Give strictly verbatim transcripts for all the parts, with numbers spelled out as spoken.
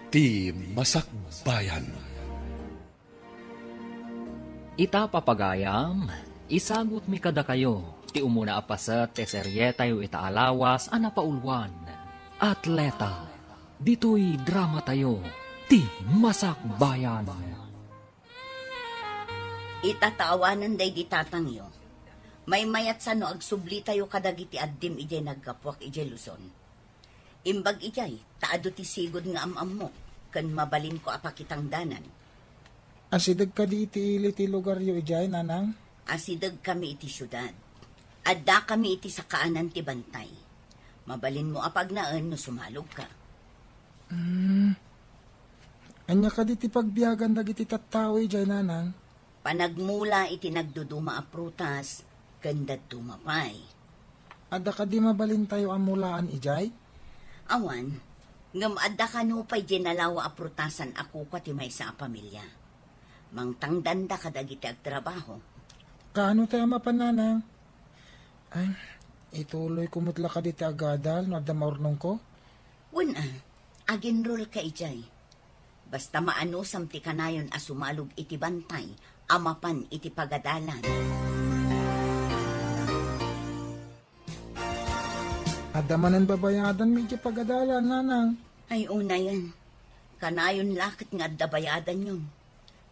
Ti Masakbayan. Ita, papagayam, isagutmi kadakayo ti umuna a paset ti serietayo ita a lawas a napauluan, Atleta. Ditoy dramatayo, Ti Masakbayan. Ita ta awanen daydi tatangyo, maymayatsa no agsublitayo kadagiti addim idiay naggapuak idiay Luzon. Imbag idiay, ta adu ti sigud nga am-ammok, ken mabalinko a pakitangdanan. Asideg kadi iti ili ti lugaryo idiay, Nanang? Asideg kami iti siudad. Adda kami iti sakaanan ti bantay. Mabalinmo a pagnaen no sumalogka. Hmm. Ania kadi ti pagbiagan dagiti tattao idiay, Nanang? Panagmula iti nagduduma a prutas, ken dadduma pay. Adda kadi mabalintayo a mulaan idiay? Awan, ngem adda kano pay diay nalawa a prutasan a kukua ti maysa a pamilia. Mangtangdanda kadagiti agtrabaho. Kaano ti a mapan, Nanang? Ay, ituloyko met la kadi ti agadal no adda maurnongko? Wen a, aginrolka idiay. Basta maanusam ti kanayon a sumalog iti bantay a mapan iti pagadalan. Adda manen babayadanmi iti pagadalan, Nanang. Ay, unayen. Kanayon la ket nga adda bayadanyon.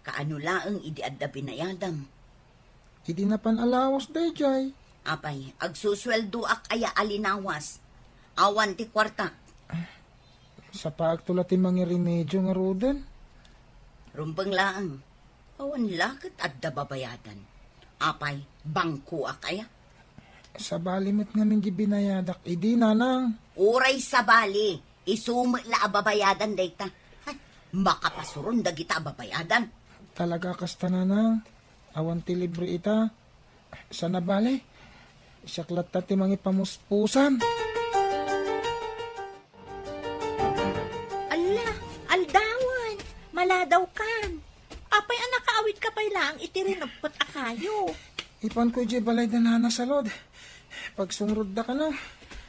Kaano laeng idi adda binayadam? Idi napan a lawas daydiay. Apay, agsusueldoak aya a linawas? Awan ti kuarta. Sapaakto la ti mangiremedio ngaruden. Rumbeng laeng. Awan la ket adda babayadan. Apay, bangkoak aya? Sabali met ngamin di binayadak idi, Nanang. Uray sabali, isu met la a babayadan dayta. Ay, makapasuron dagita a babayadan. Talaga kasta, Nanang. Awan ti libre ita. Sana bale, siak latta ti mangipamuspusan. Alla, aldawan, maladawkan. Apay a nakaawidka pay laeng iti rineppet a kayo? Ipanko idiay balay da Nana Salud. Pagsungrod da kano.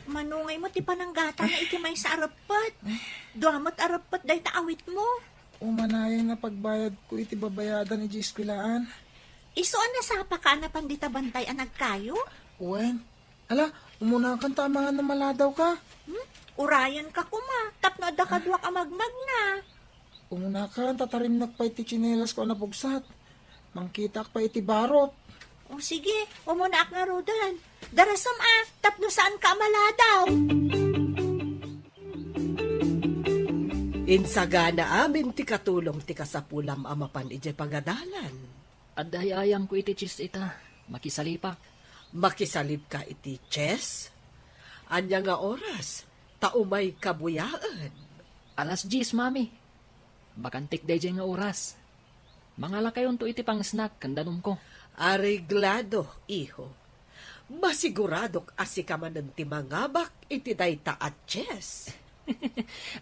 Mano ngay met ti pananggatana iti maysa a reppet? Dua met a reppet dayta awitmo. Umanayon a pagbayadko iti babayadan idiay eskuelaan. Isu a nasapaka a napan dita bantay a nagkayo? Wen. Ala, umunakan ta amangan no maladawka. Hmm? Urayanka koma, tapno adda kaduak a magmagna. Umunakan ta tarimnak pay ti tsinelasko a napugsat. Mangkitaak pay iti barot. O sige, umunaak ngaruden. Darasem a, tapno saanka a maladaw. Insagana amin ti katulong ti kasapulam a mapan idiay pagadalan. Adda ay-ayamko iti chess ita. Makisalipak. Makisalipka iti chess? Ania nga oras? Ta umayka buyaen. Alas dies, Mami. Bakantik daydiay nga oras. Mangalakayonto iti pang-snack ken danumko. Areglado, iho. Masiguradok a sika manen ti mangabak iti dayta a chess.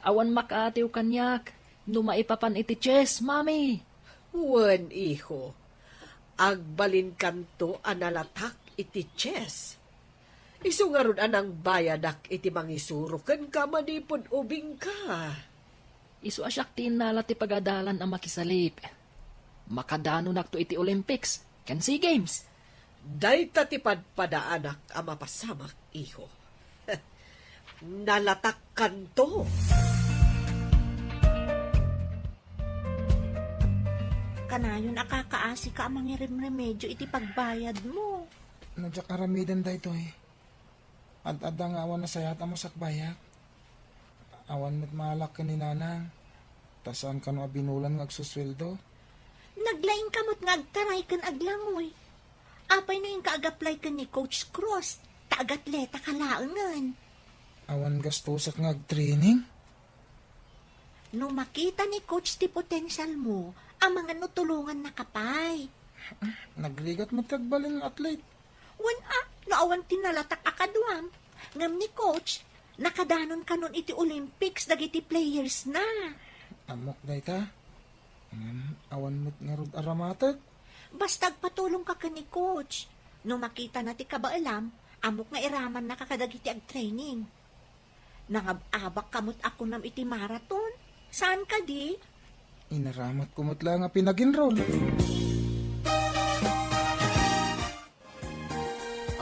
Awan makaatiw kaniak no maipapan iti chess, Mami. Wen, iho. Agbalinkanto a nalatak iti chess. Isu ngarud a nangbayadak iti mangisuro kenka manipud ubingka. Isu a siak ti innala ti pagadalan a makisalip. Makadanonakto iti Olympics ken SEA Games. Dayta ti padpadaanak a mapasamak, iho. Nalatakkanto. Kanayon a kakaasika a mangirimremedio iti pagbayadmo. No diak aramiden daytoy, ad-adda nga awan nasayaat a masakbayak. Awan met maalak ken ni Nanang, ta saan kano a binulan nga agsusueldo. Naglaingka met nga agtaray ken aglangoy. Apay no inka ag-apply ken ni Coach Cross, ta agatletaka laengen. Awan gastusak nga agtraining? No makita ni Coach ti potensialmo, amangan no tulongannaka pay. Nagrigat met ti agbalin nga athlete. Wen a, no awan ti nalatak a kaduam. Ngem ni Coach, nakadanon kanon iti Olympics dagiti players na. Ammok dayta. Ngem awan met ngarud aramatek. Basta agpatulongka ken ni Coach. No makitana ti kabaelam, ammok nga iramannaka kadagiti agtraining. Nangab-abakka met a kunam iti marathon. Saan kadi? Inaramatko met la nga pinag-enroll.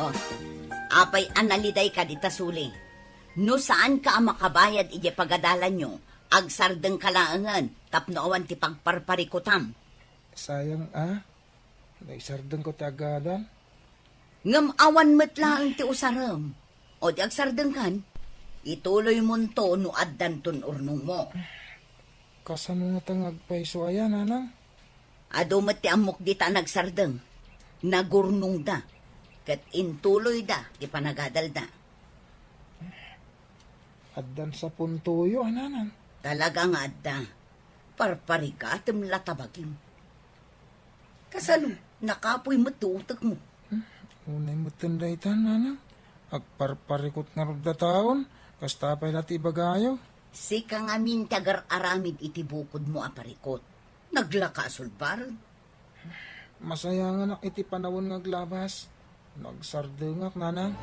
Oh, apay a naliday ka dita suli? No saanka a makabayad idiay pagadalanyo, agsardengka laengen tapno awan ti pagparparikutam. Sayang, a. Naisardengko ti agadal. Ngem awan met laeng ti usarem. O di agsardengkan, ituloymonto no addanton urnongmo. Kasano ngata nga agpayso aya, nanang? Adu met ti ammok dita a nagsardeng. Nagurnongda. Ket intuloyda ti panagadalda. Addan sa puntoyo, a, nanang? Talaga nga adda. Parparigatem la ta bagim. Kasano, nakapuy met ti utekmo? Hmm, unay metten dayta, nanang. Agparparikut ngarud dataon, kasta pay la ti ibagayo. Sika ngamin ti agar-aramid iti bukodmo a parikut. Naglaka a sulbaren. Masayanganak iti panawen nga aglabas. Nagsardengak, nanang.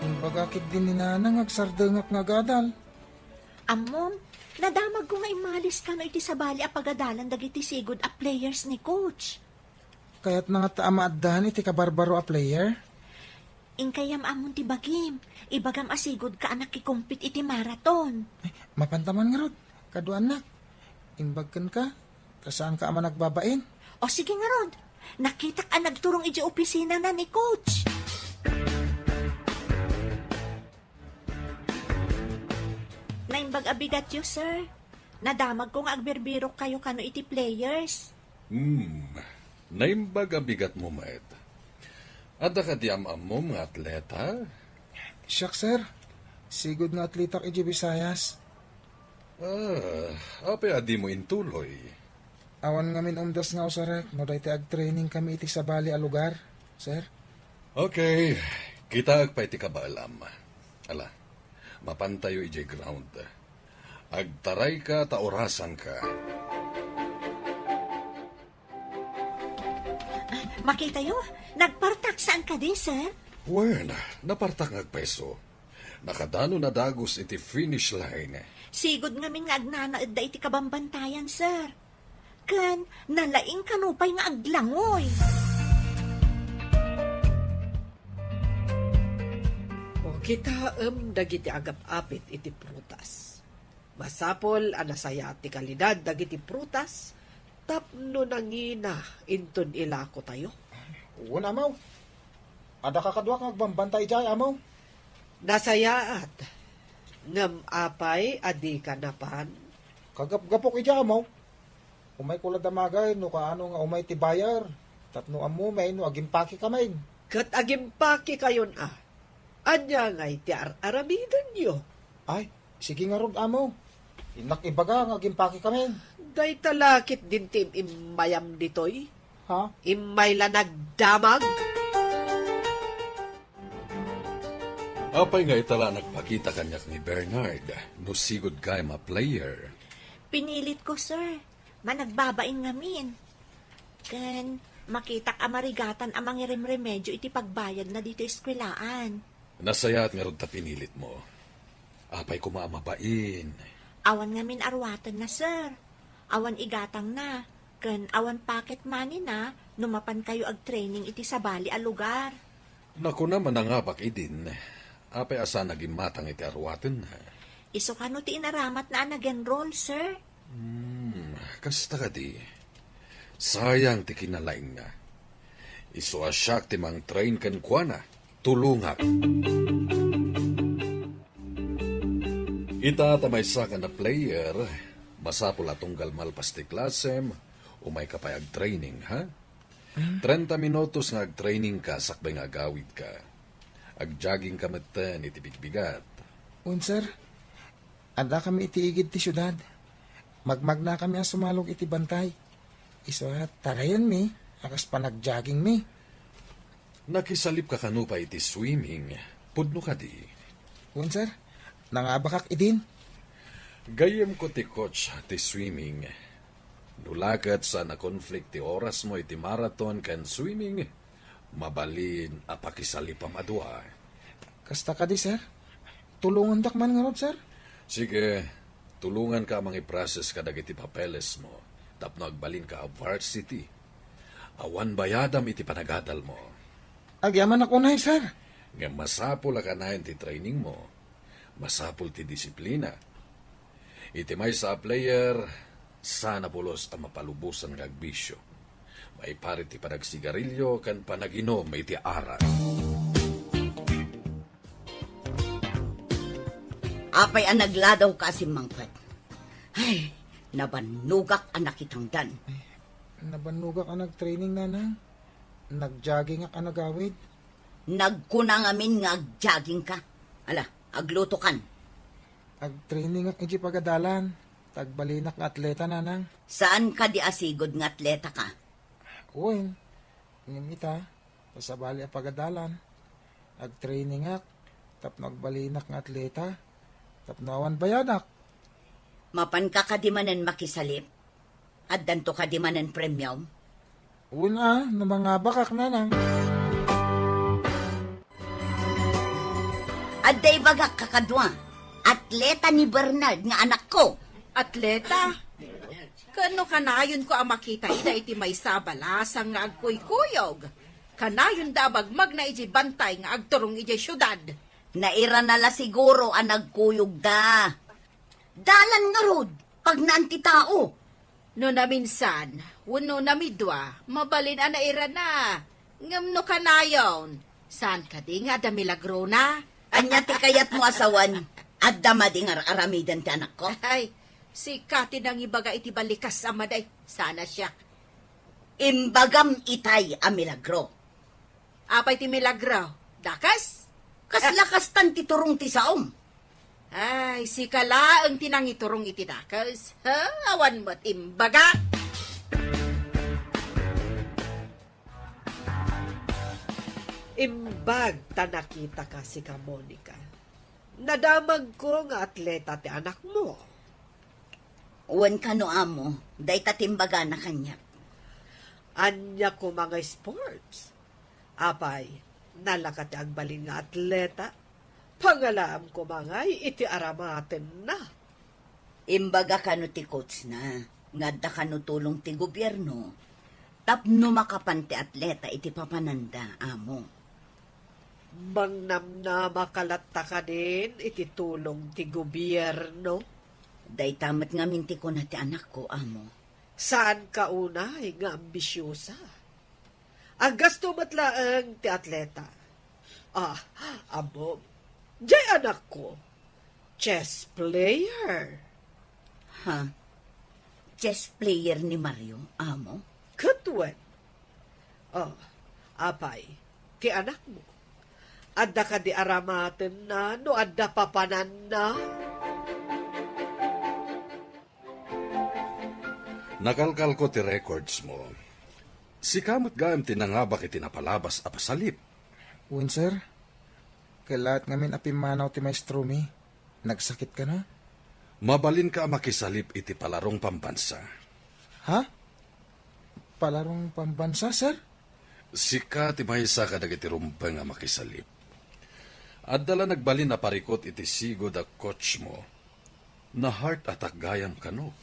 Imbagak ketdi ni nanang nga agsardengak nga agadal. Ammom, nadamagko nga immalis kano iti sabali a pagadalan dagiti sigud a players ni coach. Kayatna ngata a maaddan iti kabarbaro a player? Inkay ammom ti bagim, ibagam a sigudka a nakikompete iti marathon. Ay, mapanta man ngarud, kaduaannak. Imbag kenka, ta saanka a managbabain. O sige ngarud, nakitak a nagturong idiay opisinana ni coach. Naimbag a bigatyo, sir. Nadamagko nga agbirbirokkayo kano iti players. Hmm, naimbag a bigatmo met. Adda kadi am-ammom nga atleta? Siak, sir. Sigud nga atletak idiay Visayas. Ah, apay a dimo intuloy? Awan ngamin umdas nga usarek no daytoy agtrainingkami iti sabali a lugar, sir. Okay, kitaek pay ti kabaelam. Ala, mapantayo idiay ground. Agtarayka ta orasanka. Makitayo, nagpartak saan kadi, sir? Wen, napartak nga agpayso. Nakadanon a dagus iti finish line. Sigud ngamin nga agnanaedda iti kabambantayan, sir. Ken nalaing kano pay nga aglangoy. O, kitaem dagiti agap-apit iti prutas. Masapul a nasayaat ti kalidad dagiti prutas tapno nangina inton ilakotayo. Wen, Amaw. Adda kakaduak nga agbambantay idiay, Amaw. Nasayaat. Ngem apay a dika napan? Kagapgapok idiay, Amaw. Umayko la damagay no kaano nga umay ti buyer. Tapno ammo may no agimpakekamin. Ket agimpakekayon a. Ania ngay ti ar-aramidenyo? Ay, sige ngarud, Amaw. Innak ibaga nga agimpakekamin. Dayta la ketdin ti im-immayam ditoy? Ha? Immay la nagdamag? Apay nga ita la nagpakita kaniak ni Bernard no sigud gayam a player? Pinilitko, sir. Managbabain ngamin. Ken makitak a marigatan a mangiremremedio iti pagbayadna ditoy eskwelaan. Nasayaat ngarud ta pinilitmo. Apay koma a mabain? Awan ngamin a ruatenna, sir. Awan igatangna, ken awan pocket money-na no mapankayo agtraining iti sabali a lugar. Nakuna, manangabak idin. Apay a saan a gimmatang iti aruatenna? Isu kano ti inaramatna a nag-enroll, sir? Hmm, kasta kadi. Sayang ti kinalaingna. Isu a siak ti mangtrain kenkuana. Tulongak. Ita ta maysakan a player, masapul a tunggal malpas ti klasem, umayka pay agtraining, ha? Trenta minutos nga agtrainingka sakbay nga agawidka. Agjoggingka metten iti bigbigat. Wen, sir. Addakami iti igid ti siudad. Magmagnakami a sumalog iti bantay. Isu a tarayenmi a kas panagjoggingmi. Nakisalipka kano pay iti swimming? Pudno kadi? Wen, sir. Nangabakak idin. Gayyemko ti coach ti swimming. No la ket saan a conflict ti orasmo iti marathon ken swimming, mabalin a pakisalipam a dua. Kasta kadi, sir? Tulongandak man ngarud, sir. Sige, tulonganka a mangiprocess kadagiti papelesmo tapno agbalinka a varsity. Awan bayadam iti panagadalmo. Agyamanak unay, sir. Ngem masapul a kanayon ti trainingmo. Masapul ti disiplina. Iti maysa a player, saan a pulos a mapalubosan nga agbisio. Maiparit ti panagsigarilio ken panaginum iti arak. Apay a nagladawka a simmangpet? Ay, nabannogak a nakitangdan. Nabannogak a nagtraining, nanang. Nagjoggingak a nagawid. Nagkuna ngamin nga agjoggingka. Ala, aglutokan. Agtrainingak idiay pagadalan. Ta agbalinak nga atleta, nanang. Saan kadi a sigud nga atletaka? Wen, ngem ita, ta sabali a pagadalan. Agtrainingak tapno agbalinak nga atleta, tapno awan bayadak. Mapanka kadi manen makisalip? Addanto kadi manen premium? Wen a, no mangabakak, nanang. Adda ibagak, kakadua, atleta ni Bernard nga anakko. Atleta? Ken no kanayonko a makita ida iti maysa a balasang nga agkuykuyog, kanayonda a bagmagna idiay bantay nga agturong idiay siudad. Nairana la siguro a nagkuyogda. Dalan ngarud, pagnaan ti tao. No naminsan, wenno namidua, mabalin a nairana. Ngem no kanayon, saan kadi nga adda milagrona? Ania ti kayatmo a sawen? Adda madi nga ar-aramiden ti anakko? Ay, sika ti nangibaga iti balikas a madi. Saan a siak. Imbagam itay a milagro. Apay ti milagro? Dakes? Kasla kastan ti turong ti saom. Ay, sika laeng ti nangiturong iti dakes. Ha? Awan met imbaga. Imbag ta nakitaka, sika, Monica. Nadamagko nga atleta ti anakmo. Wen kano, amo, dayta ti imbagana kaniak. Ania koma nga sports? Apay, nalaka ti agbalin nga atleta? Pangalaam koma ngay iti aramatenna. Imbaga kano ti coachna nga adda kano tulong ti gobierno tapno makapan ti atleta iti papananda, amo. Mangnamnamaka latta kadin iti tulong ti gobierno? Dayta met ngamin ti kuna ti anakko, amo. Saanka unay nga ambisiosa. Aggasto met laeng ti atleta. Ah, ammom, diay anakko, chess player. Ha? Chess player ni Mario, amo? Ket wen. Oh, apay, ti anakmo? Adda kadi aramatenna no adda papananna? Nakalkalko ti records mo. Sika met gayam ti nangabak iti napalabas a pasalip. Wen, sir. Kellaat ngamin a pimmanaw ti maestromi. Nagsakit kano? Mabalinka a makisalip iti palarong pambansa. Ha? Palarong pambansa, sir? Sika ti maysa kadagiti rumbeng a makisalip. Adda la nagbalin a parikut iti sigud a coach mo. Na-heart attack gayam kano?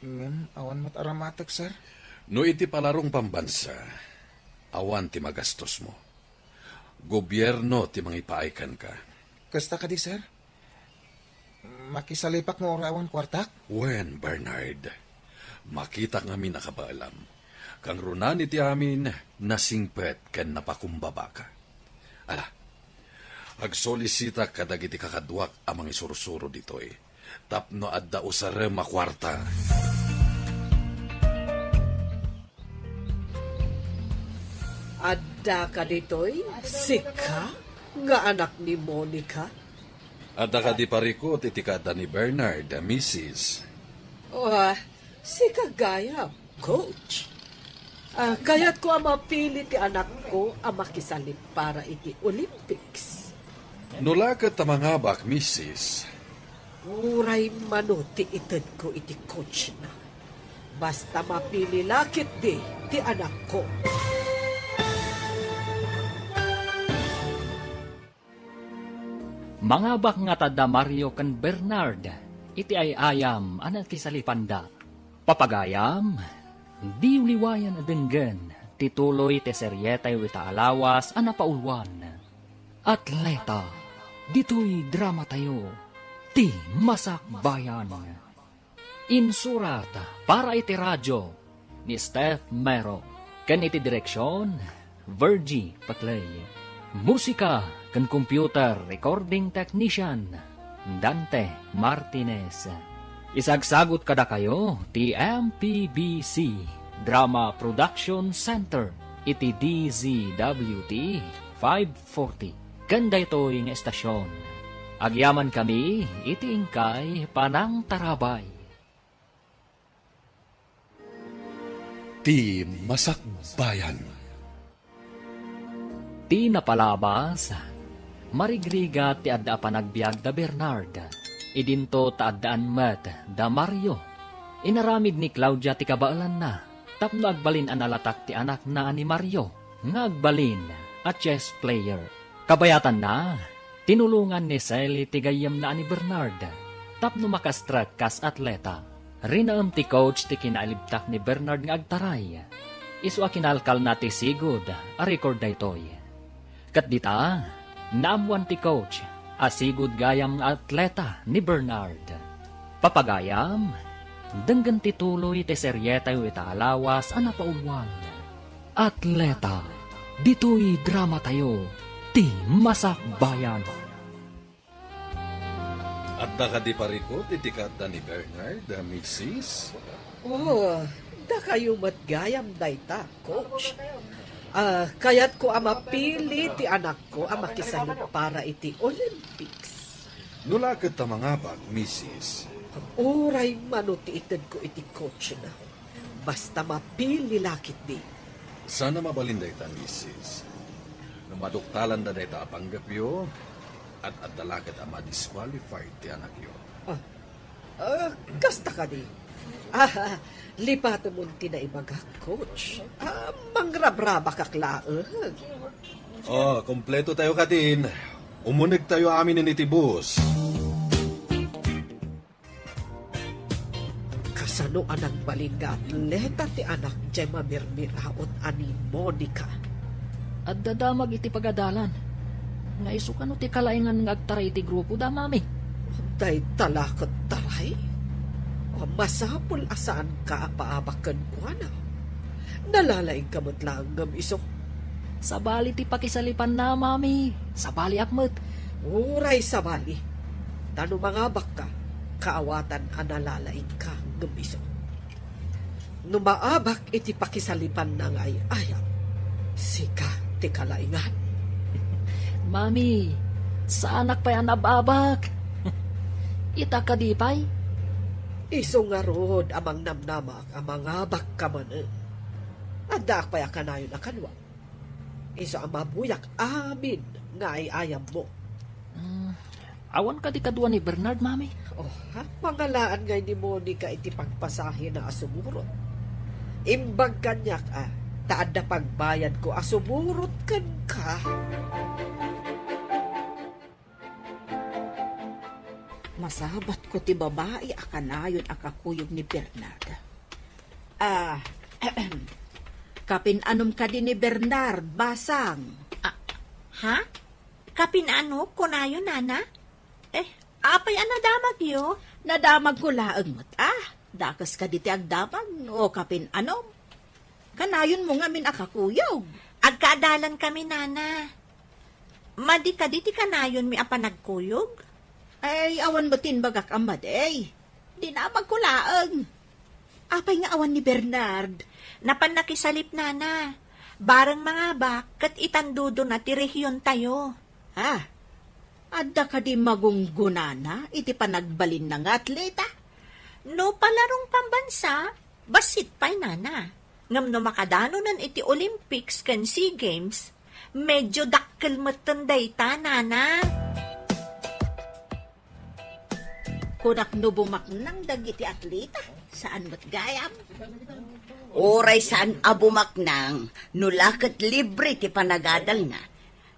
Ngem awan met aramatek, sir. No iti palarong pambansa, awan ti magastos mo. Gobierno ti mangipaay kenka. Kasta kadi, sir? Makisalipak nga uray awan kuartak? Wen, Bernard, makitak ngamin a kabaelam. Kangrunaan iti amin, nasingpet ken napakumbabaka. Ala, agsolisitak kadagiti kakaduak a mangisursuro ditoy tapno adda usarem a kuarta. Adda kaditoy sika nga anak ni Monica? Adda kadi parikut iti kaadda ni Bernard, misis? Oh, sika gayam, coach. Ah, kayatko a mapili ti anakko a makisalip para iti Olympics. No la ket ta mangabak, misis. Uray mano ti itedko iti coachna. Basta mapili la ketdi ti anakko. Mangabak ngata da Mario ken Bernard iti ay-ayam a nakisalipanda. Papagayam, diyo liwayan a denggen ti tuloy ti serietayo ita a lawas a napauluan. Atleta, ditoy dramatayo, ti Masakbayan. Insurat para iti radio ni Steph Mero, ken iti direksion, Virgie Paclay. Musika ken computer recording technician, Dante Martinez. Isagsagut kadakayo ti M P B C Drama Production Center iti D Z W T five forty. Ken daytoy nga estasion, agyamankami iti inkay panangtarabay. Ti Masakbayan. Ti napalabas, marigrigat ti adda a panagbiag da Bernard. Idinto ta addaan met da Mario. Inaramid ni Claudia ti kabaelanna tapno agbalin a nalatak ti anakna a ni Mario nga agbalin a chess player. Kabayatanna, tinulongan ni Sally ti gayyemna a ni Bernard tapno makastrek kas atleta. Rinaem ti coach ti kinaalibtak ni Bernard nga agtaray. Isu a kinalkalna ti sigud a record daytoy. Ket dita, naammoan ti coach a sigud gayam nga atleta ni Bernard. Papagayam, denggen ti tuloy ti serietayo ita a lawas a napauluan. Atleta, ditoy dramatayo, ti Masakbayan. Adda kadi parikut iti kaadda ni Bernard, a misis? Oh, dakayo met gayam dayta, coach. Ah, kayatko a mapili ti anakko a makisalip para iti Olympics. No la ket ta mangabak, misis? Uray mano ti itedko iti coachna. Basta mapili la ketdi. Saan a mabalin dayta, misis. No maduktalanda dayta a panggepyo, ad-adda la ket a ma-disqualified ti anakyo. Ah, ah, kasta kadi? Ah, lipatemon ti naibagak, coach. Ah, mangrabrabakak laeng. Oh, kompleto tayo katin. Umuneg tayo amin iti bus. Kasano a nagbalin nga atleta ti anak jay mamirmiraot a ni Monica? Adda damag iti pagadalan. Nga isu kano ti kalaingan nga agtaray iti grupo da, Mami? Dayta la ket taray? O, masapul a saanka a paabak kenkuana. Nalalaingka met laeng ngem isu. Sabali ti pakisalipanna, Mami. Sabaliak met. Uray sabali. Ta no mangabakka, kaawatan a nalalaingka ngem isu. No maabak iti pakisalipanna nga ay-ayam, sika ti kalaingan. Mami, saanak pay a nab-abak. Ita kadi pay? Isu ngarud a mangnamnamak a mangabakka manen. Addaak pay a kanayon a kaduam. Isu a mabuyak amin nga ay-ayammo. Mm, awan kadi kadua ni Bernard, Mami? Oh, ha? Pangalaan ngay ni Monica iti pagpasahena a sumurot. Imbag kaniak, a, ta adda pagbayadko a sumurot kenka. Masabatko ti babai a kanayon a kakuyog ni Bernard. Ah, kapin-anom kadi ni Bernard, basang? Ah, ha? Kapin-ano, kunayo, nana? Eh, apay a nadamagyo? Nadamagko laeng met, ah. Dakes kadi ti agdamag, o kapin-anom. Kanayonmo ngamin a kakuyog. Agkaadalan kami, nana. Madi kadi ti kanayonmi a panagkuyog? Ay, awan met ti imbagak a madi. Dinamagko laeng. Apay nga awan ni Bernard? Napan nakisalip, nana. Bareng mangabak ket itandodona ti rehiontayo. Ah, adda kadi magunggonana iti panagbalinna nga atleta? No palarong pambansa, bassit pay, nana. Ngem no makadanonen iti Olympics ken Sea Games, medyo dakkel metten dayta, nana. Kunak no bumaknang dagiti atleta, saan met gayam? Uray saan a bumaknang, no la ket libre ti panagadalna.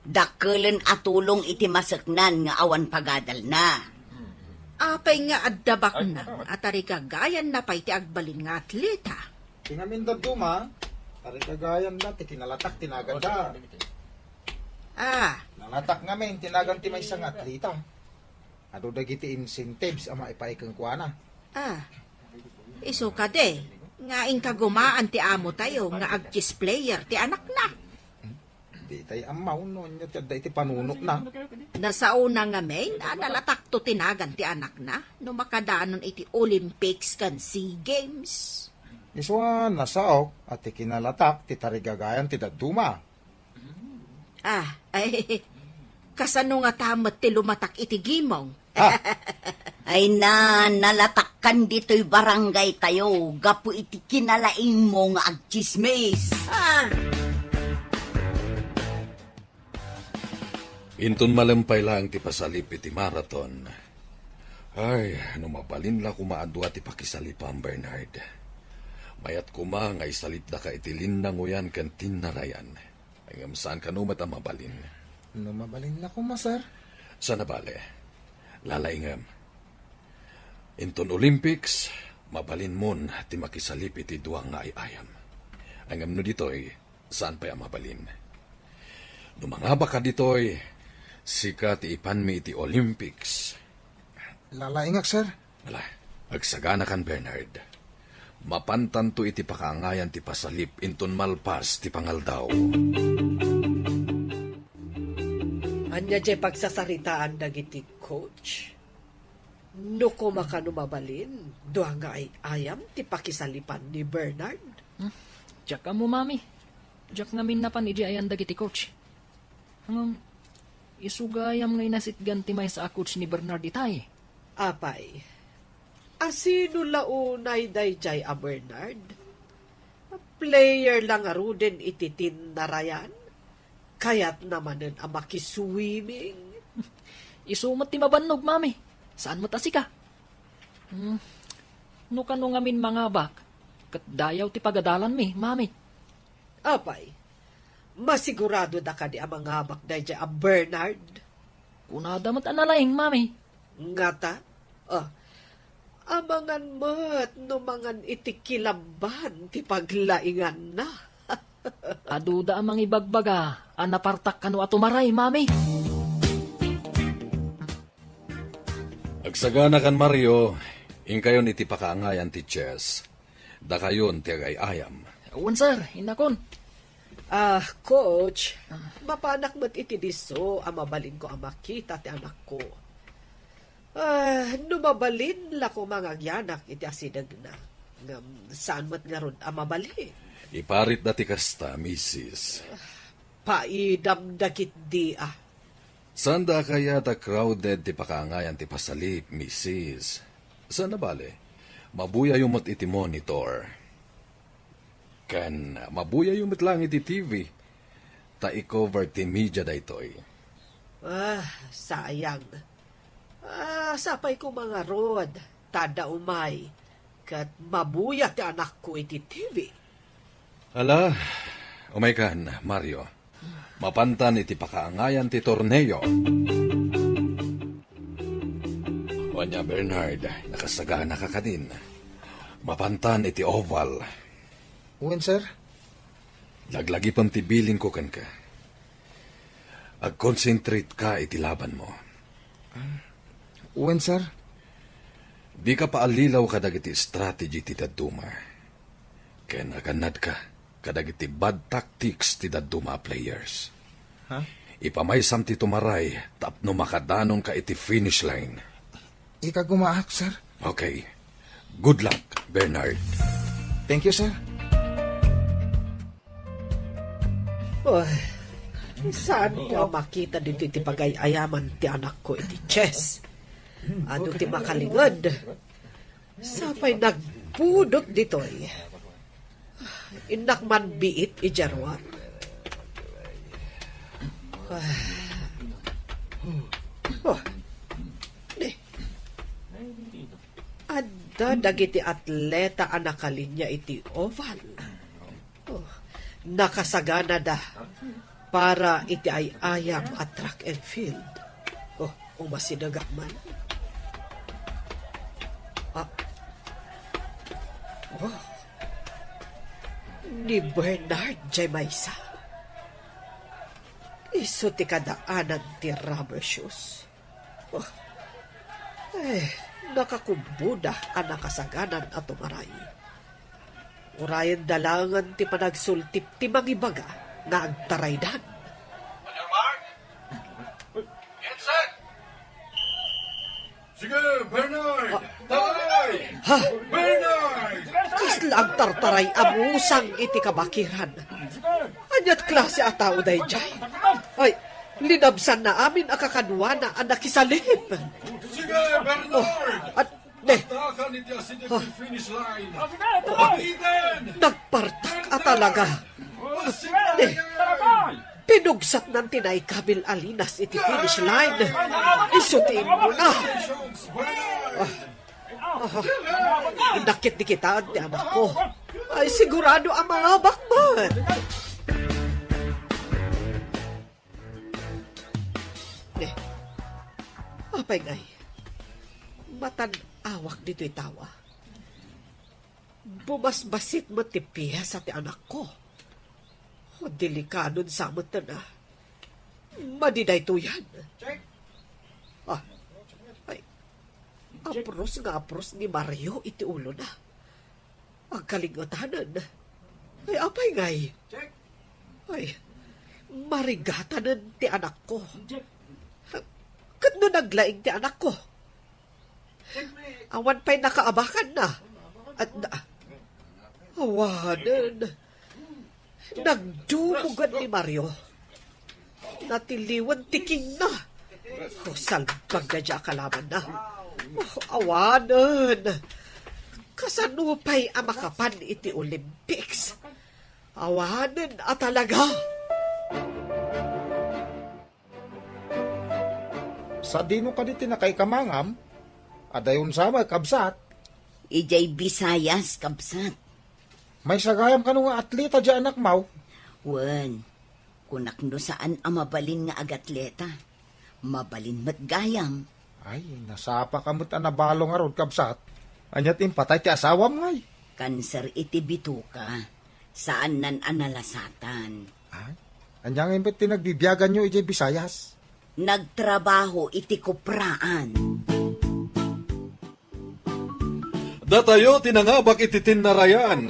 Dakkelen a tulong iti maseknan nga awan pagadalna. Apay nga adda baknang a tarigagayanna pay ti agbalin nga atleta? Ti ngamin dadduma, tarigagayanna ti kinalatak ti naganda. Ah. Nalatak ngamin ti nagan ti maysa nga atleta. Adu dagiti incentives a maipaay kenkuana. Ah. Isu kadi, nga inkagumaan ti amo tayo nga ag-chess player ti anakna. Di tay ammo no anya ti adda iti panunotna. Nasaona ngamin a nalatakto ti nagan ti anakna no makadanon iti Olympics ken SEA Games. Isu a nasaok a ti kinalatak ti tarigagayan ti dadduma. Ah, ay, kasano nga ta met ti lumatak iti gimong? Ah. Ay na, nalatakkan ditoy barangay tayo, gapu iti kinalaingmo nga agchismis. Ah. Inton malempay laeng ti pasalip iti marathon. Ay, no mabalin la koma a dua ti pakisalipam, Bernard. Mayat koma nga isalipdaka iti linnangoyan ken tinnarayan. Ngem saan kano met a mabalin? No mabalin la koma, sir. Saan a bale. Lalaingem. Inton Olympics, mabalinmon ti makisalip iti dua nga ay-ayam. Ngem no ditoy, saan pay a mabalin. No mangabaka ditoy, sika ti ipanmi iti Olympics. Lalaingak, sir. Ala, agsaganakan, Bernard. Mapantanto iti pakaangayan ti pasalip inton malpas ti pangaldaw. Ania jay pagsasaritaan dagiti coach? No koma kano mabalin, dua nga ay-ayam ti pakisalipan ni Bernard? Hmm, diak ammo, Mami. Diak ngamin napan idi ayan dagiti coach. Ngem, isu gayam nga inasitgan ti maysa a coach ni Bernard itay. Apay, asino la unay daydiay a Bernard? Player la ngaruden iti tinnarayan? Kayatna manen a makiswimming? Isu met ti mabannog, Mami. Saan met a sika? Hmm, no kano ngamin mangabak, ket dayaw ti pagadalanmi, Mami. Apay, masiguradoda kadi a mangabak daydiay a Bernard? Kunada met a nalaing, Mami. Ngata? Ah, amangan met no mangan iti kilaban ti paglainganna. Aduda a mangibagbaga a napartak kano a tumaray, Mami. Agsaganakan, Mario, inkayon iti pakaangayan ti chess. Dakayon ti agay-ayam. Wen, sir, innakon. Ah, coach, mapanak met iti disso a mabalinko a makita ti anakko. Ah, no mabalin la koma nga agyanak iti asidegna. Ngem saan met ngarud a mabalin. Iparitda ti kasta, misis. Paidam dagiti, ah. Saanda a kayat a crowded ti pakaangayan ti pasalip, misis. Saan a bale, mabuyayo met iti monitor. Ken mabuyayo met laeng iti T V, ta i-cover ti media daytoy. Ah, sayang. Ah, sapay koma ngarud, ta adda umay, ket mabuya ti anakko iti T V. Ala, umaykan, Mario. Mapantan iti pakaangayan ti torneo. Ania, Bernard, nakasaganaka kadin. Mapantan iti oval. Wen, sir. Laglagipem ti bilinko kenka. Agconcentrate ka iti labanmo. Ah, wen, sir. Dika paallilaw kadagiti strategy ti dadduma. Ken agannadka kadagiti bad tactics ti dadduma a players. Ha? Ipamaysam ti tumaray tapno makadanonka iti finish line. Ikagumaak, sir. Okay. Good luck, Bernard. Thank you, sir. Oy, saanko a makita ditoy ti pagay-ayaman ti anakko iti chess. Adu ti makalinged. Sapay nagpudot ditoy. Innak man biit idiay ruar. Oh, ni. Adda dagiti atleta a nakalinya iti oval. Oh, nakasaganada. Para iti ay-ayam a track and field. Oh, umasidegak man. Ah. Oh. Ni Bernard jay maysa. Isu ti kadaanan ti rubber shoes. Oh. Eh, nakakubboda a nakasaganan a tumaray. Urayenda laengen ti panagsultip ti mangibaga nga agtaraydan. Sige, Bernard! Taray! Ha? Bernard! Kasla agtartaray a musang iti kabakiran. Aniat klase a tao daydiay? Ay, linabsanna amin a kakaduana a nakisalip. Sige, Bernard! At, ne, Takan iti asideg ti finish line. Pakiten! Nagpartak a talaga. Ne, pinugsatnan ti naikabil a linas iti finish line. Isu ti immuna. Ah, ah, nakit di kitaan ti anakko. Ay, sigurado a mangabak man. Ne, apay ngay, matan-awak ditoy tawa. Bumasbasit met ti piesa ti anakko. O, delikadon sa met na. Madi daytoyan. Ah, ay, apros nga apros ni Mario iti ulona. Agkalingetanen. Ay, apay ngay? Ay, marigatanen ti anakko. Ket no naglaing ti anakko? Awan pay nakaabakanna. At na, awanen. Nagdumugan ni Mario. Natiliwan ti kingna. O, salbag daydiay a kalabanna. O, awanen. Kasano pay a makapan iti Olympics? Awanen a talaga. Sadino kadi ti nakaikamangam? Adayon sa met, kabsat? Idiay Visayas, kabsat. Maysa gayam kano nga atleta diay anakmo? Wen, kunak no saan a mabalin nga agatleta. Mabalin met gayam. Ay, nasapaka met a nabalo ngarud, kabsat. Ania ti impatay ti asawam ngay? Kanser iti bituka. Saannan a nalasatan. Ay, ania ngay met ti nagbibiaganyo idiay Visayas? Nagtrabaho iti kupraan. Datayo ti nangabak iti tinnarayan.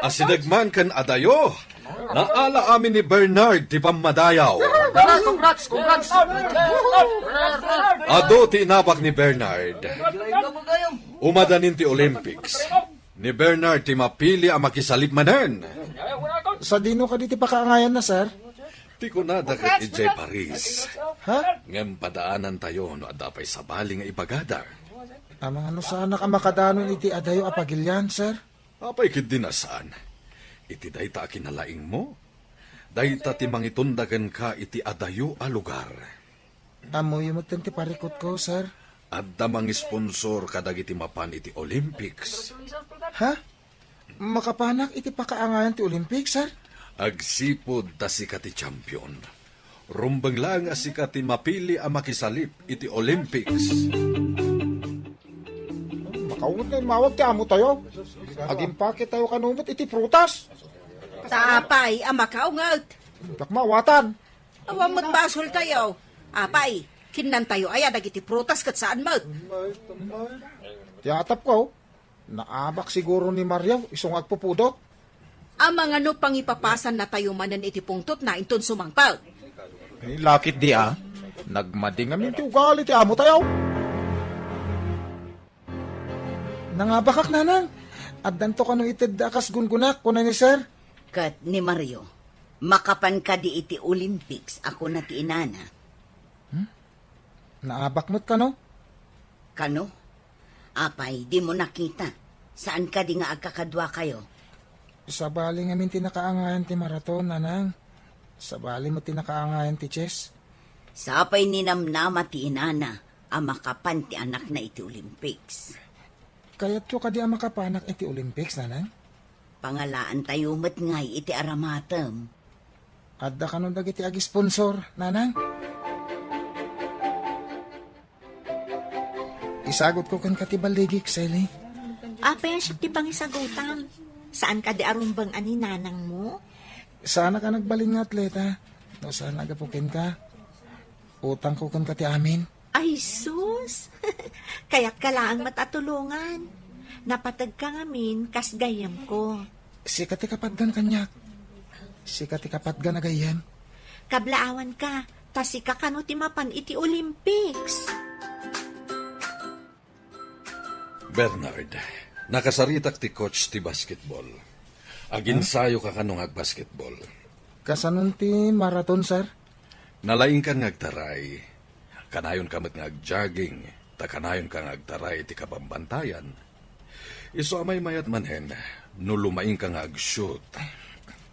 Asideg man ken adayo, naala amin ni Bernard ti pammadayaw. Congrats, congrats, congrats. Adu ti inabak ni Bernard. Umadanin ti Olympics. Ni Bernard ti mapili a makisalip manen. Sadino kadi ti pakaangayanna, sir? Ti kunada ket idiay Paris. Ha? Ngem padaanantayo no adda pay sabali nga ibagada. Amangan no saanak a makadanon iti adayo a pagilian, sir? Apay ketdi a saan? Iti dayta a kinalaingmo, dayta ti mangitunda kenka iti adayo a lugar. Ammoyo metten ti parikutko, sir. Adda mangisponsor kadagiti mapan iti Olympics. Ha? Makapanak iti pakaangayan ti Olympics, sir? Agsipud ta sika ti champion. Rumbeng laeng a sika ti mapili a makisalip iti Olympics. Makaunget nga immawag ti amotayo. Agimpaketayo kano met iti prutas. Ta apay a makaunget? Diak maawatan. Awan met basoltayo. Apay, kinnantayo aya dagiti prutas ket saan met? Ti atapko, naabak siguro ni Mario isu nga agpupudot. Amangan no pangipapasannatayo manen iti pungtotna inton sumangpet. Ay, lakit di a. Nagmadi ngamin ti ugali ti amotayo. Nangabakak, nanang. Addanto kano itedda a kas gungonak, kuna ni sir. Ket ni Mario, makapan kadi iti Olympics a kuna ti inana. Hmm? Naabak met kano? Kano? Apay, dimo nakita? Saan kadi nga agkakaduakayo? Sabali ngamin ti nakaangayan ti maraton, nanang. Sabali met ti nakaangayan ti chess. Sapay ninamnama ti inana a makapan ti anakna iti Olympics. Kayatyo kadi a makapanak iti Olympics, nanang? Pangalaantayo met ngay iti aramatem. Adda kano dagiti agisponsor, nanang? Isagutko kenka ti balligik, Sally. Apay a siak ti pangisagutam? Saan kadi a rumbeng a ni nanangmo? Saanak a nagbalin nga atleta. No saan a gapu kenka, utangko kenka ti amin. Ay, sus! Kayatka laeng met a tulongan. Napategka ngamin kas gayyemko. Sika ti kapatgan kaniak. Sika ti kapatgan a gayyem. Kablaawanka, ta sika kano ti mapan iti Olympics. Bernard, nakasaritak ti coach ti basketball. Aginsayoka kano nga agbasketball. Kasanon ti marathon, sir? Nalaingkan nga agtaray. Kanayonka met nga agjogging, ta kanayonka nga agtaray iti kabambantayan. Isu a maymayat manen, no lumaingka nga agshoot.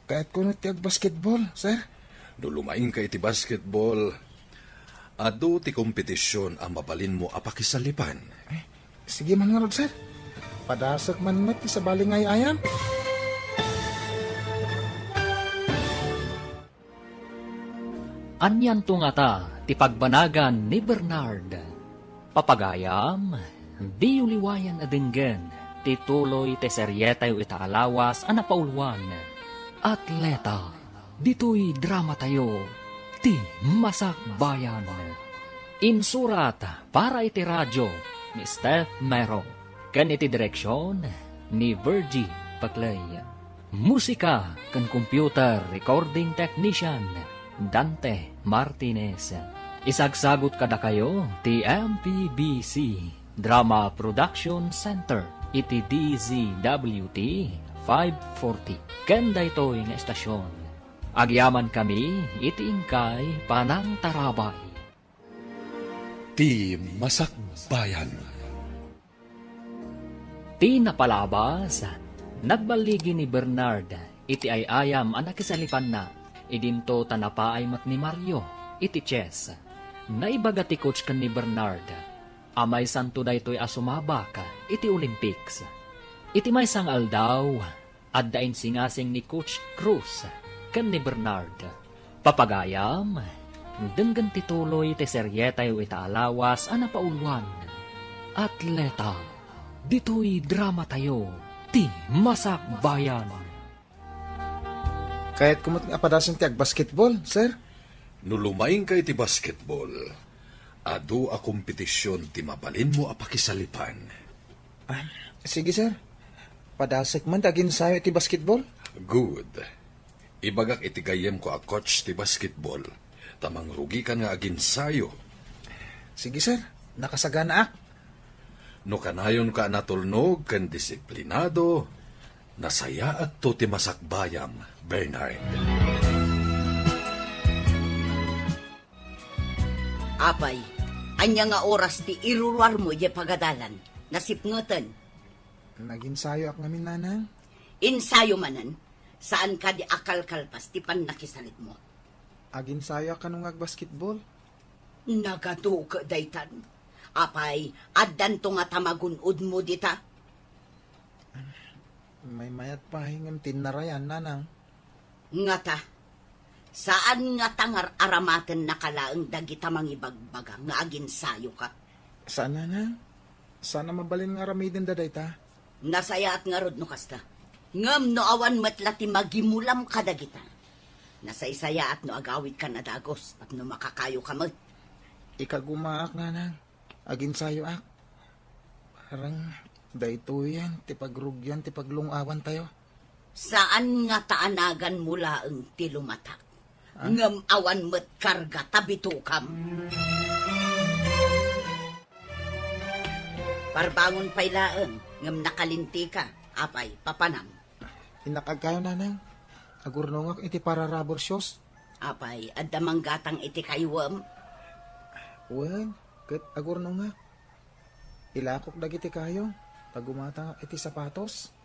Kayatko no ti agbasketball, sir. No lumaingka iti basketball, adu ti kompetision a mabalinmo a pakisalipan. Ay, sige man ngarud, sir. Padasek man met ti sabali nga ay-ayam. Anianto ngata ti pagbanagan ni Bernard? Papagayam, diyo liwayan a denggen ti tuloy ti serietayo ita a lawas a napauluan, Atleta. Ditoy dramatayo, Ti Masakbayan. Insurat para iti radio ni Steph Mero, ken iti direksion ni Virgie Paclay. Musika ken computer recording technician, Dante Martinez. Isagsagut kadakayo ti M P B C Drama Production Center iti D Z W T five forty. Ken daytoy nga estasion, agyamankami iti inkay panangtarabay. Ti Masakbayan. Ti napalabas, nagballigi ni Bernard iti ay-ayam a nakisalipanna. Idinto ta napaay met ni Mario iti chess. Naibaga ti coach ken ni Bernard a maysanto daytoy a sumabak iti Olympics. Iti maysa nga aldaw, adda insingasing ni Coach Cruz ken ni Bernard. Papagayam, denggen ti tuloy ti serietayo ita a lawas a napauluan, Atleta. Ditoy dramatayo, Ti Masakbayan. Kayatko met nga apadasen ti agbasketball, sir. No lumaingka iti basketball, adu a kompetision ti mabalinmo a pakisalipan. Ah, sige, sir. Padasek man ti aginsayo iti basketball. Good. Ibagak iti gayyemko a coach ti basketball, ta mangrugikan nga aginsayo. Sige, sir. Nakasaganaak. No kanayonka a natulnog ken disiplinado, nasayaatto ti masakbayam, Bernard. Apay, ania nga oras ti iruruarmo idiay pagadalan? Nasipngeten. Naginsayoak ngamin, nanang. Insayo manen, saan kadi a kalkalpas ti pannakisaritmo? Aginsayoak kano nga agbasketball. Nagaduke daytan. Apay, addanto ngata magun-odmo dita? Maymayat pay ngem tinnarayan, nanang. Ngata, saan ngata nga ar-aramatennaka laeng dagita mangibagbaga nga aginsayoka? Saan, nanang. Saan a mabalin nga aramidenda dayta. Nasayaat ngarud no kasta. Ngem no awan met la ti magimulam kadagita, nasaysayaat no agawidkan a dagus tapno makakayoka met. Ikagumaak, nanang. Aginsayoak. Parang daytoyen ti pagrugian ti paglung-awantayo. Saan ngata a naganmo laeng ti lumatak, ah, ngem awan met karga ta bitokam. Parbangon pay laeng, ngem nakalintika. Apay, papanam? Innak agkayo, nanang. Agurnongak iti para rubber shoes. Apay, adda manggatang iti kayuem? Wen, ket agurnongak. Ilakok dagiti kayo, ta gumatangak iti sapatos.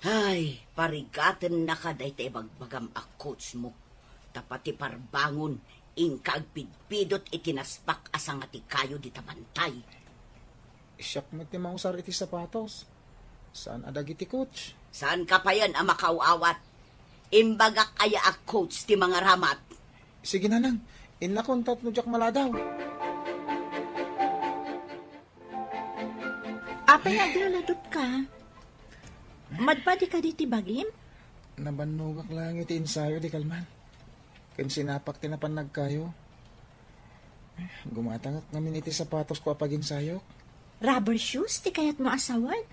Ay, parigatennaka dayta ibagbagam a coach mo. Ta pati parbangon, inka agpidpidot iti naspak a sanga ti kayo dita bantay. Siak met ti mausar iti sapatos. Saan a dagiti coach? Saanka payen a makaaw-awat. Imbagak aya a coach ti mangaramat. Sige, nanang. Innakon tapno diak maladaw. Apay nga aglaladot ka? Madpadi kadi ti bagim? Nabannogak laeng iti ensayo, di kalman. Ken sinapak ti napan nagkayo. Gumatangak ngamin iti sapatosko a paginsayok. Rubber shoes ti kayatmo a sawen?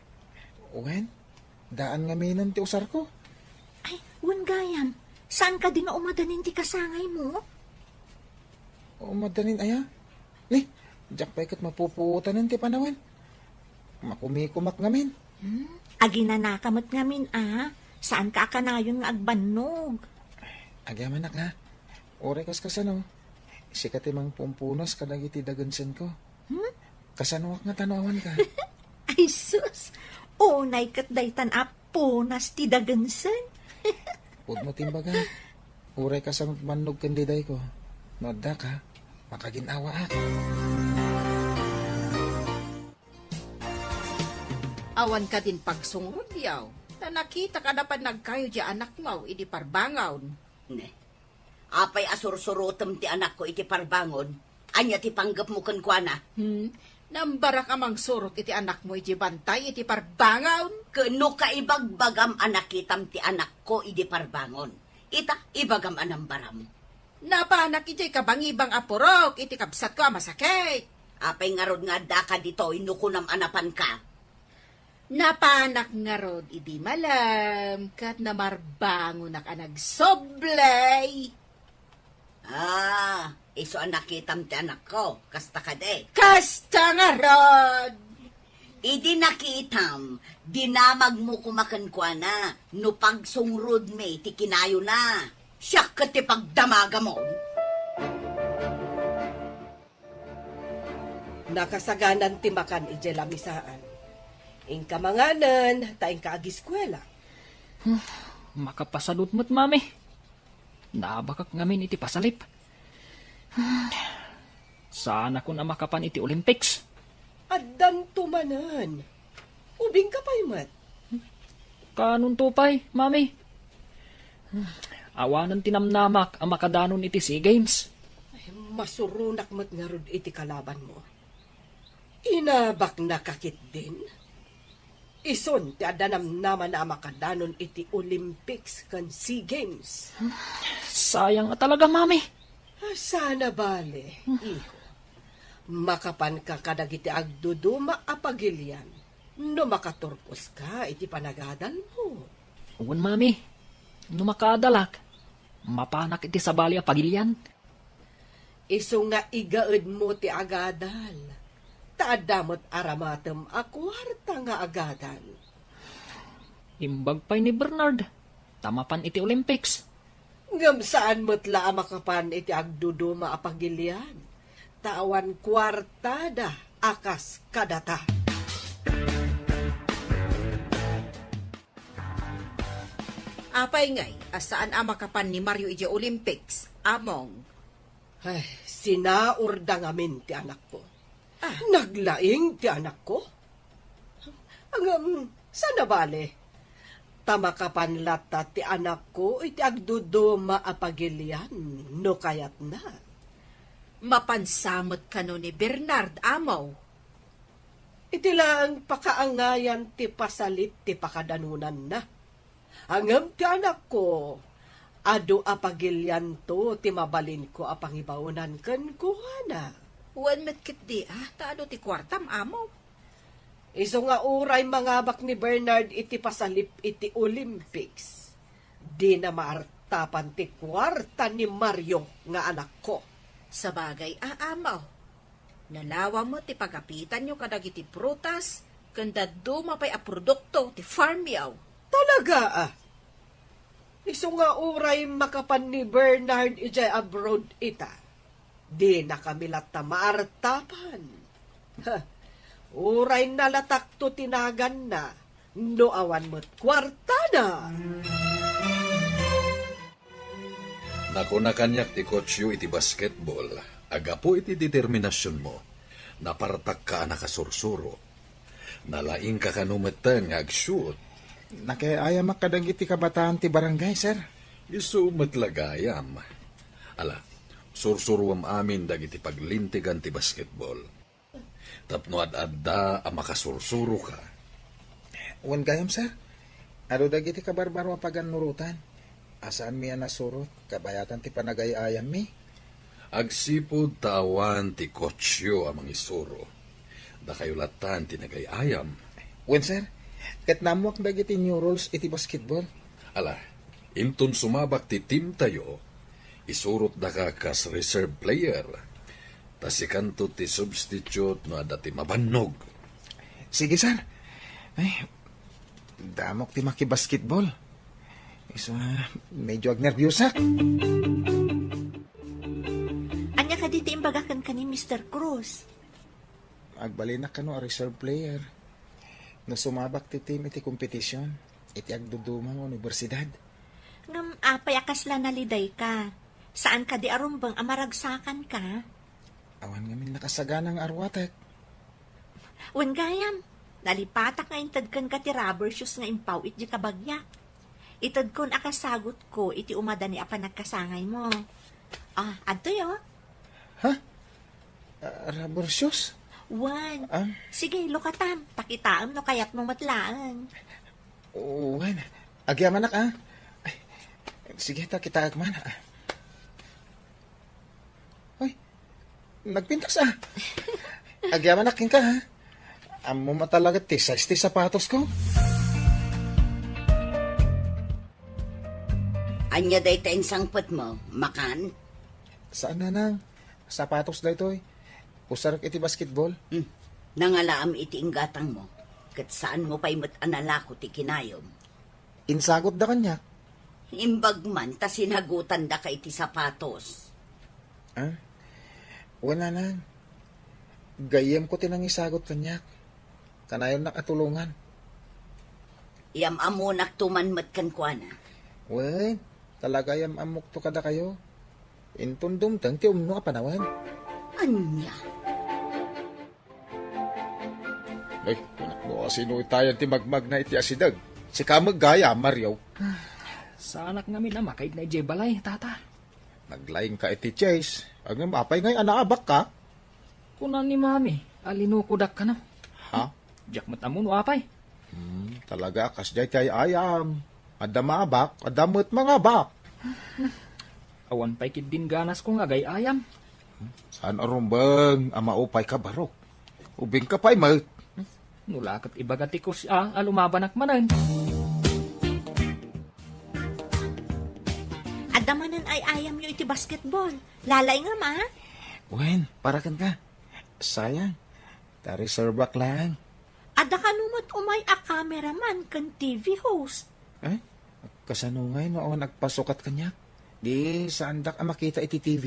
Wen, daan ngaminen ti usarko. Ay, wen gayam, saan kadi nga umadanin ti kasangaymo? Umadanin aya? Ni, diak pay ket mapupuotanen ti panawen. Makumikumak ngamin. Hmm? Aginanaka met ngamin, a. Saanka a kanayon nga agbannog. Agyamanak, ha? Uray kas kasano, sika ti mangpumpunas kadagiti dagensenko. Hmm? Kasanoak nga ta no awanka? Ay, sus! Unay ket daytan a punas ti dagensen. Pudno ti imbaga. Uray kasano ti bannog ken didayko. No adda ka, makagin-awaak. Awan kadin pagsungrod, yaw. Ta nakita kada pannagkayo di anakmo idi parbangon. Ne. Apay a sursurotem ti anakko iti parbangon? Ania ti panggepmo kenkuana? Hmm? Nambarak a mangsurot iti anakmo iti bantay iti parbangon? Ken no kaibagbagam a nakitam ti anakko idi parbangon, ita, ibagam a nambaram. Napanak idiay kabangibang a purok iti kabsatko a masakit. Apay ngarud nga addaka ditoy no kunam a napanka? Napanak ngarud idi malem ket namarbangonak a nagsublay. Ah, isu a nakitam ti anakko, kasta kadi? Kasta ngarud! Idi nakitam, dinamagmo koma kenkuana no pagsungrudmi ti kinayona. Siak ket ti pagdamagamon. Nakasaganan ti makan idiay lamisaan. Inka manganen, ta inka agiskuela. Hmm, makapasalud met, Mami. Naabakak ngamin iti pasalip. Hmm, saanakon a makapan iti Olympics. Addanto manen. Ubingka pay met. Kaanonto pay, Mami? Awanen ti namnamak a makadanon iti SEA Games. Ay, masuronak met ngarud iti kalabanmo. Inabaknaka ketdin? Isun ti adda namnamana a makadanon iti Olympics ken SEA Games. Sayang a talaga, Mami. Ah, sana bale, iho. Makapanka kadagiti agduduma a pagilian no makaturposka iti panagadalmo. Wen, Mami. No makaadalak, mapanak iti sabali a pagilian. Isu nga igaedmo ti agadal, ta adda met aramatem a kuarta nga agadan. Imbag pay ni Bernard, ta mapan iti Olympics. Ngem saan met la a makapan iti agduduma a pagilian, ta awan kuartada a kas kadata. Apay ngay a saan a makapan ni Mario idiay Olympics, Among? Ay, sinaurda ngamin ti anakko. Ah. Naglaing ti anakko? Ngem, sana bale. Ta makapan latta ti anakko iti agduduma a pagilian no kayatna. Mapansa met kano ni Bernard, Amo? Iti laeng pakaangayan ti pasalip ti pakadanonanna. Ngem ti anakko, adu a pagilianto ti mabalinko a pangibaonan kenkuana. Wen met ketdi, a, ta adu ti kuartam, Amo? Isu nga uray mangabak ni Bernard iti pasalip iti Olympics, dina maartapan ti kuarta ni Mario nga anakko. Sabagay a, Amo. Nalawa met ti pagapitanyo kadagiti prutas ken dadduma pay a produkto ti farmyo. Talaga a? Isu nga uray makapan ni Bernard idiay abroad ita, dinakami latta maartapan. Ha, uray nalatakto ti naganna no awan met kuartada. Nakuna kaniak ti coachyo iti basketball a gapu iti determinasionmo, napartakka a nakasursuro. Nalaingka kano metten nga ag-shoot. Nakiayamak kadagiti kabataan ti barangay, sir. Isu met la gayam. Ala, sursuruem amin dagiti paglintegan ti basketball. Tapno ad-adda a makasursuroka. Wen gayam, sir. Adu dagiti kabarbaro a pagannurotan. A saanmi a nasurot, kabayatan ti panagay-ayammi. Agsipud ta awan ti coachyo a mangisuro. Dakayo lattan ti nagay-ayam. Wen, sir. Ket naammoak dagiti new rules iti basketball. Ala, inton sumabak ti team tayo, isurotdaka kas reserve player. Ta sikanto ti substitute no adda ti mabannog. Sige, sir. Ay, damok ti makibasketball. Isu, medyo agnerbiusak. Ania kadi ti imbaga kenka ni Mister Cruz? Agbalinak kano a reserve player. No sumabak ti team iti kompetisyon, iti agduduma nga universidad. Ngem apay a kasla nalidayka? Saan kadi a rumbeng a maragsakanka? Awan ngamin nakasagana nga arwatek. Wen gayam, nalipatak nga inted kenka ti rubber shoes nga impaw iti kabagyak. Itedkon a kasagutko iti umadani a panagkasangaymo. Ah, adtoy, oh. Ha? Ah, rubber shoes? Wen. Ah? Sige, lukatam. Pakitaem no kayatmo met laeng. Wen. Agyamanak, ah. Ay, sige, ta kitaek man, ah. Ay, nagpintas, ah. Agyamanak kenka, ha? Ammom a talaga ti size ti sapatosko. Ania dayta insangpetmo, makan? Saan, nanang. Sapatos daytoy. Usarek iti basketball. Hmm. Nangalaam iti inggatangmo, ket saanmo pay met a nalako ti kinayom. Insagutda kaniak. Imbag man ta sinagutandaka iti sapatos. Ah? Wen, nanang. Gayyemko ti nangisagut kaniak. Kanayonnak a tulongan. Yam-ammonakto man met kenkuana. Wen, talaga yam-ammokto kadakayo. Inton dumteng ti umno a panawen. Ania? Ay, anak mo, sino itayan ti magmagna iti asideg? Sika met gayam, Mario. Saanak ngamin a makaidna idiay balay, tata. Naglaingka iti chase. Ngem apay ngay a naabakka? Kuna ni Mami a linukodak kano. Ha? Diak met ammo no apay. Hmm, talaga a kasdiay ti ay-ayam. Adda maabak, adda met mangabak. Awan pay ketdin ganasko nga agay-ayam. Saan a rumbeng a maupayka, barok? Ubingka pay met. No la ket ibaga ti coach a, a lumabanak manen. Adda manen ay-ayamyo iti basketball. Lalaingem, a? Wen, para kenka. Sayang. Ta reservak laeng. Adda kano met umay a cameraman ken T V host. Ay, kasano ngay no awan agpasukat kaniak? Di saandak a makita iti T V?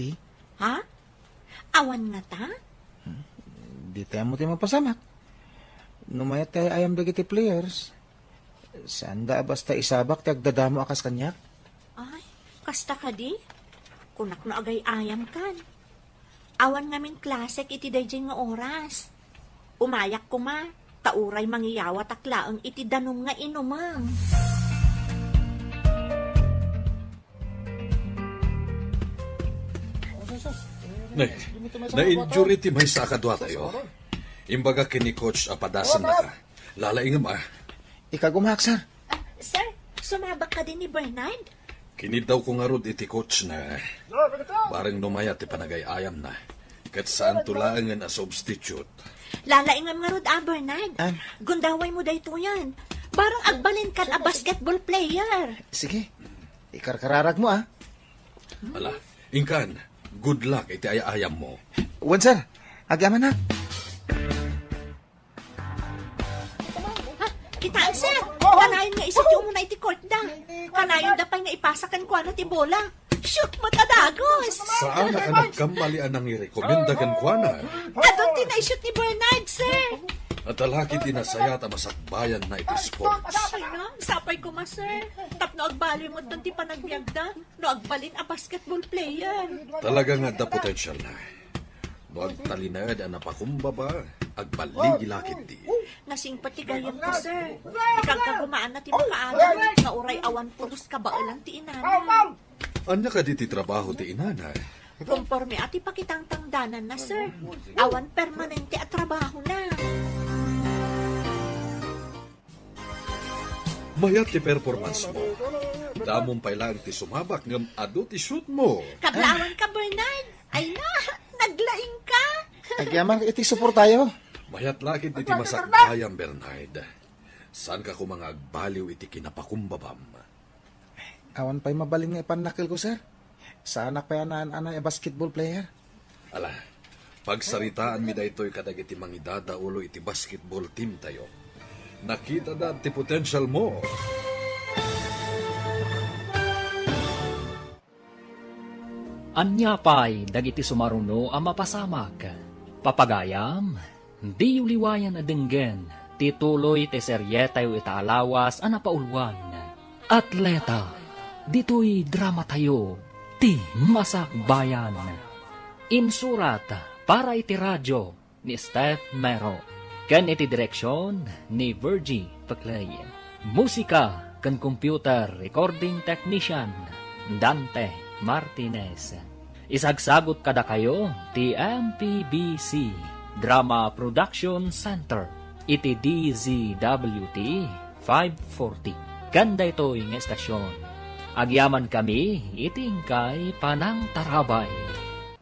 Ha? Awan ngata? Hmm, di tayo mo ti mapasamak. No mayat ti ay-ayam dagiti players, saanda a basta isabak ti agdadamo a kas kaniak? Ay, kasta kadi? Kunak no agay-ayam kan. Awan ngamin klasek iti daydiay nga oras. Umayak koma, ta uray mangiyawatak laeng iti danum nga inumem. Ne, na-injury ti maysa a kaduatayo. Imbaga ken ni coach a padasennaka. Lalaingem, a. Ikagumaak, sir. Ah, sir, sumabak kadi ni Bernard? Kinidawko ngarud iti coach na. Bareng no mayat ti panagay-ayamna. Ket saanto laengen a substitute. Lalaingem ngarud, a, Bernard. Am. Gundawaymo daytoyen. Bareng agbalinkan a basketball player. Sige. Ikarkararagmo, a. Ala, inkan, good luck iti ay-ayammo. Wen, sir. Agyamanak. Ha? Kitaem, sir. Kanayon nga isu ti umuna iti court da. Kanayonda pay nga ipasa kenkuana ti bola. Shoot met a dagos! Saan a nagkamali a nangirekomenda kenkuana? Adun ti naishoot ni Bernard, sir. Adda laki ti nasayat a masakbayanna iti sports. Ay na, sapay koma, sir. Tapno agbaliw met ti panagbiagda no agbalin a basketball player. Talaga nga adda potensialna. No agtalinaed a napakumbaba, Agballigi la ketdi. Nasingpet ti gayyemko, sir. Ikagkagumaanna ti makaadal nga uray awan pulos kabaelan ti inana. Ania kadi ti trabaho ti inana? Konporme a ti pakitangtangdananna, sir. Awan permanente a trabahona. Mayat ti performance mo. Damom pay laeng ti sumabak ngem adu ti shoot mo. Kablaawanka, Bernard. Ay na, naglaingka. Agyaman iti suportayo. Mayat la ketdi ti masakbayam, Bernard. Saanka koma nga agbaliw iti kinapakumbabam? Awan pay mabalin nga ipannakkelko, sir. Saanak pay a naan-anay a basketball player. Ala, pagsaritaanmi daytoy kadagiti mangidadaulo iti basketball team tayo. Nakitada ti potential mo. Ania pay dagiti sumaruno a mapasamak? Papagayam, diyo liwayan a denggen ti tuloy ti serietayo ita a lawas a napauluan. Atleta, ditoy dramatayo, ti Masakbayan. Insurat para iti radio ni Steph Mero, ken iti direksion ni Virgie Peclay. Musika ken computer recording technician, Dante Martinez. Isagsagut kadakayo ti M P B C Drama Production Center iti D Z W T five forty. Ken daytoy nga estasion, agyamankami iti inkay panangtarabay.